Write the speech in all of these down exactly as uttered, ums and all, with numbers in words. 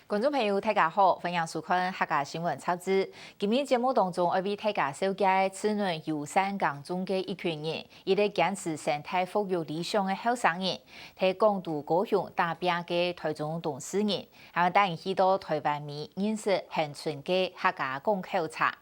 觀眾朋友，大家好，歡迎收看客家新聞雜誌。今日節目當中，愛為大家紹介在地友善耕種个一群人，一個堅持生態復育理想个後生人，在廣東高雄打拚个台中東勢人，還有帶你去到台灣尾認識恆春个客家港口茶。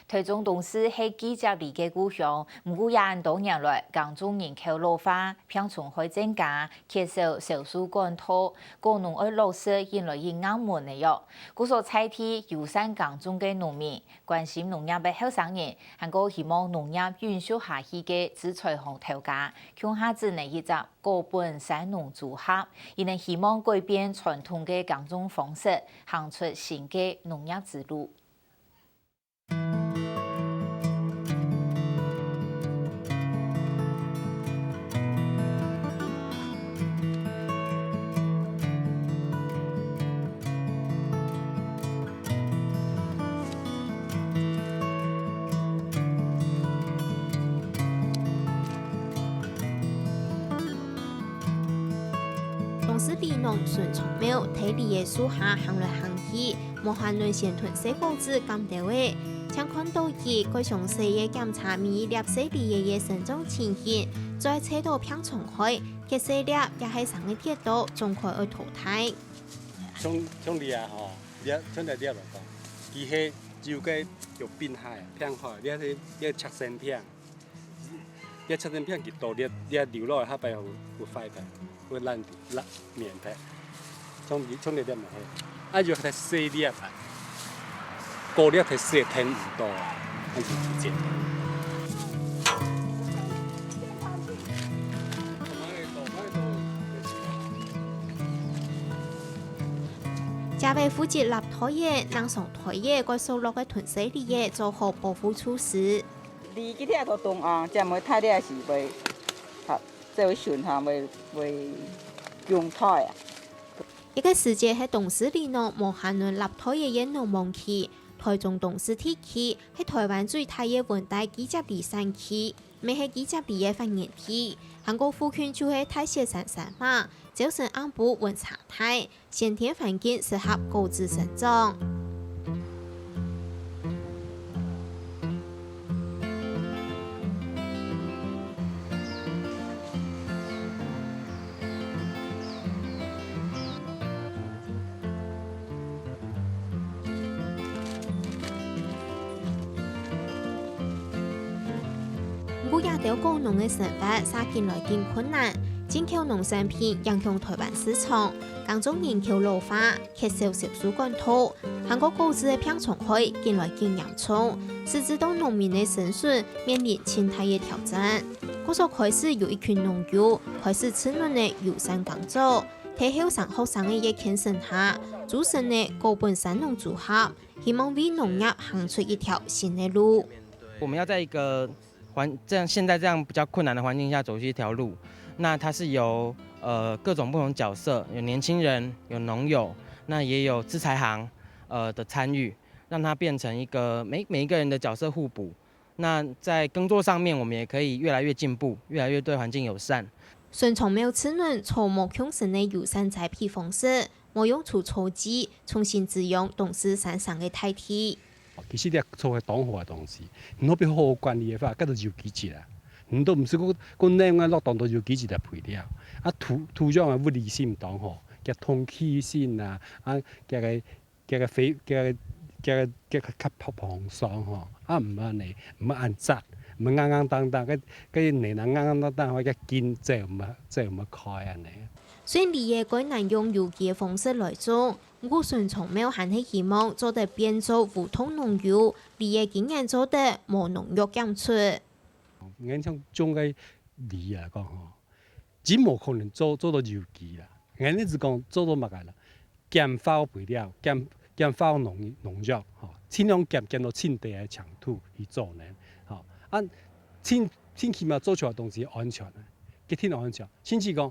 台中東勢係記者里个故鄉，毋過也恁多年來，耕種人口老化，病蟲害增加，缺少銷售管道，果農愛落實引來一硬門个喲。故所在地友善耕種个農民，關心農業个後生人，還過希望農業永續下去个自在行頭家，共下整成一隻果本產農組合，佢等希望改變傳統个耕種方式，行出新个農業之路。 東勢里農孫長茂在梨仔樹下行來行去，無閒來先同細伙子監兜仔，正看到佢蓋詳細个檢查每一粒細梨仔个生長情形，再查到病蟲害，較細粒也係生个忒多，總該愛淘汰。像，像這吼，這，像這粒來講，佢係有个有病害，病害，這係，這係赤身病。 這赤身病幾多，這，這留落來下擺會，會壞忒，會爛，爛，面忒。像，像這粒嘛係，啊，有忒細粒啊，高粒忒細，聽毋到啊，恁就直接。這位負責立袋仔，挷上袋仔，該所落个同細梨仔，做好保護措施。 梨佢這个當中啊，正毋會大粒時會，好，這會循環會，會用大啊。這个時節係東勢里農無閒來立袋仔个農忙期，台中東勢地區係台灣最大个溫帶季節梨產區，乜係季節梨个發源地，還過附近就係大雪山山脈，朝晨暗晡溫差大， 先天環境適合果子生長。毋過這兜果農个生活煞緊來緊困難，進口農產品影響台灣市場，耕種人口老化， 缺少銷售管道，還過果子个病蟲害緊來緊嚴重，使致到農民个生存面臨盡大个挑戰。故所開始有一群農友開始自認个友善耕作，在後生學生个熱情下，組成个果本產農組合，希望為農業行出一條新个路。我們要在一個環，這樣，現在這樣比較困難的環境下走出一條路，那它是由，呃，各種不同角色，有年輕人，有農友，那也有製材行，呃，的參與，讓它變成一個每，每一個人的角色互補。那在耕作上面，我們也可以越來越進步，越來越對環境友善。孫長茂自認草木共生个友善栽培方式，無用除草劑，重新滋養東勢山城个大地。 其實這做个當好个東西，你若愛好好管理个話，該就有機質啊。你都毋使講，講另外落當多有機質个肥料，啊，土，土壤个物理性當好，佢通氣性啊，啊，佢个，佢个肥，佢个，佢个，佢个較膨，膨爽吼，啊，毋恁呢，毋恁扎，毋硬硬當當，該，該泥若硬硬當當，該根走毋，走毋開恁呢。雖然梨仔蓋難用有機个方式來種， 毋過孫長茂還係希望做得變做無痛農友，梨仔今年做得無農藥檢出。𠊎想種个梨來講吼，真無可能做，做到有機啦。𠊎係講做到麼个啦？減耗肥料，減，減耗農，農藥，吼，盡量減，減到盡低个程度去做呢，吼。啊，盡，盡起碼做出來个東西安全啊，一定安全。甚至講，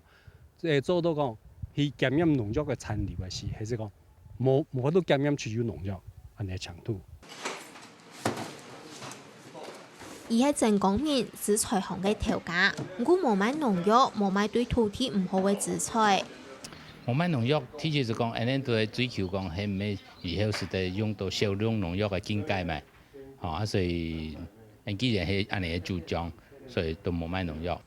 誒，做到講去檢驗農藥个殘留个時，還係講無，無法度檢驗出有農藥恁呢程度。佢係真光明，製材行个頭家，毋過無賣農藥，無賣對土地毋好个製材。無賣農藥，其實係講，恁樣都係追求講，係毋係以後使得用到少量農藥个境界嘛。吼，啊，所以，嗯，既然係恁樣个主張，所以都無賣農藥。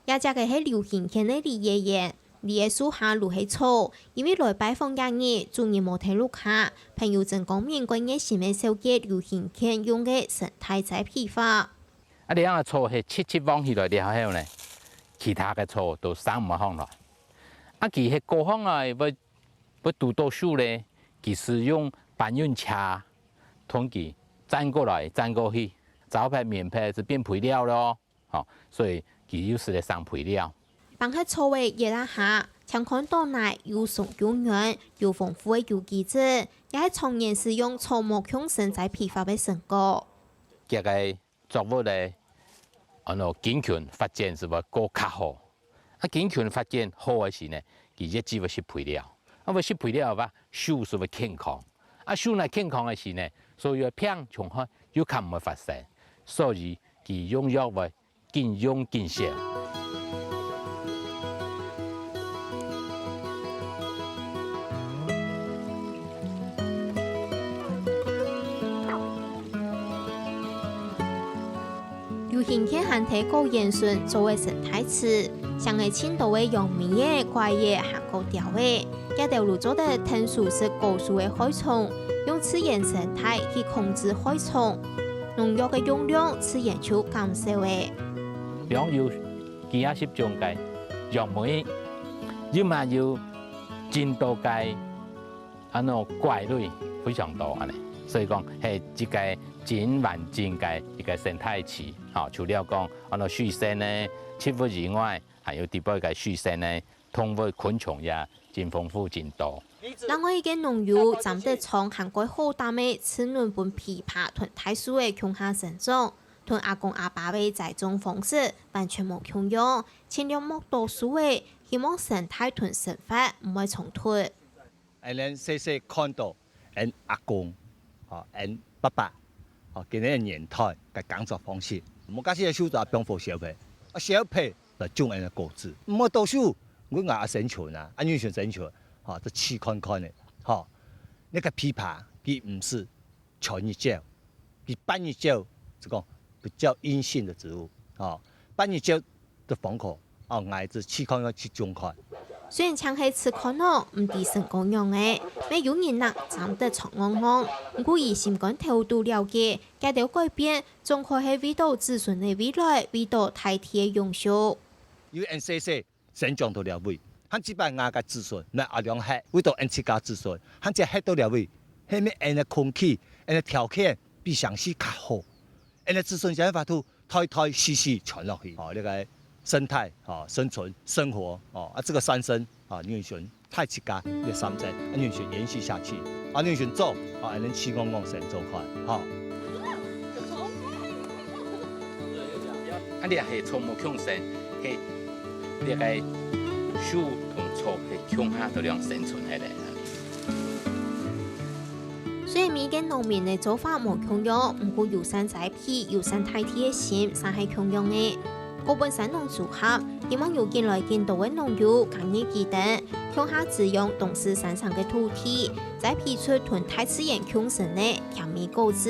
這隻个係劉興健个梨園，梨个樹下都係草，因為來拜訪這日，主人無在屋下，朋友曾光明過熱心个紹介劉興健用个生態栽培法。啊，這樣个草係直直旺起來了後呢，其他个草都生毋會䟘來。啊，佢係高䟘來會，會堵到樹咧，佢係用搬運車同佢輾過來輾過去，招牌面牌係變肥料咯。吼，所以佢又係來生肥料。放忒草个葉仔下，請看到泥又鬆又軟，有豐富个有機質，也係長年使用草木共生栽培法个成果。這个作物个，安到根莖發展係會過較好。啊，根莖發展好个時呢，佢葉子會食肥料。啊，會食肥料个話，樹係會健康。啊，樹若健康个時呢，所有个病蟲害又較毋會發生。所以佢用藥會緊用緊少。劉興健還在果園脣做个生態池，像係盡多个揚尾仔、枴仔還過鳥仔，佢兜都做得𢯭手食果樹个害蟲，用自然生態去控制害蟲。農藥个用量自然就減少了。兩有幾下十種个揚尾，又嘛有真多个 安到枴類非常多安呢。所以講係一个真完整个一个生態池，吼，除了講安到水生个植物以外，還有底背个水生个動物、昆蟲也真豐富真多。另外一个農友詹德昌還過好膽个自然分枇杷同大樹仔共下生長，同阿公阿爸个栽種方式完全無共樣，盡量莫倒樹仔，希望生態同生活毋會衝突。 𫣆細細看到𫣆阿公，吼，𫣆爸爸，吼，佢等个年代个耕作方式，無假使个樹仔放火燒忒，啊，燒忒來種𫣆个果子，毋好倒樹，𠊎也生存啊，啊，你想生存，吼，就試看看个，吼，那个枇杷，佢毋係全日照，佢半日照，就講比較陰性的植物，吼，半日照 的方口，哦，𠊎就試看个去種看。雖然淨係試看哦，毋知成果仰仔，乜有人拿詹德昌戇戇，毋過佢心肝頭都了解，這兜改變，總歸係為到子孫个未來，為到大地个永續。因為𫣆細細生長到這位，還幾百下个子孫，乜阿兩歇，為到𫣆自家子孫，還只歇到這位，係毋係𫣆个空氣，𫣆个條件比城市較好，𫣆个子孫正有法度 代代世世傳落去，吼，這个生態，吼，生存、生活，吼，啊，這个三生，啊，你想大自家這三生，啊，你想延續下去，啊，你想做，啊，恁樣試戇戇先做看，吼。啊，你係草木共生，係這个樹同草係共下都兩生存下來。 雖然每個農民个做法無共樣，毋過友善栽培、友善大地个心，嗄係共樣个。高本山農組合，希望有緊來緊多个農友加入佢等，共下滋養東勢山城个土地，栽培出同大自然共生个甜美果子。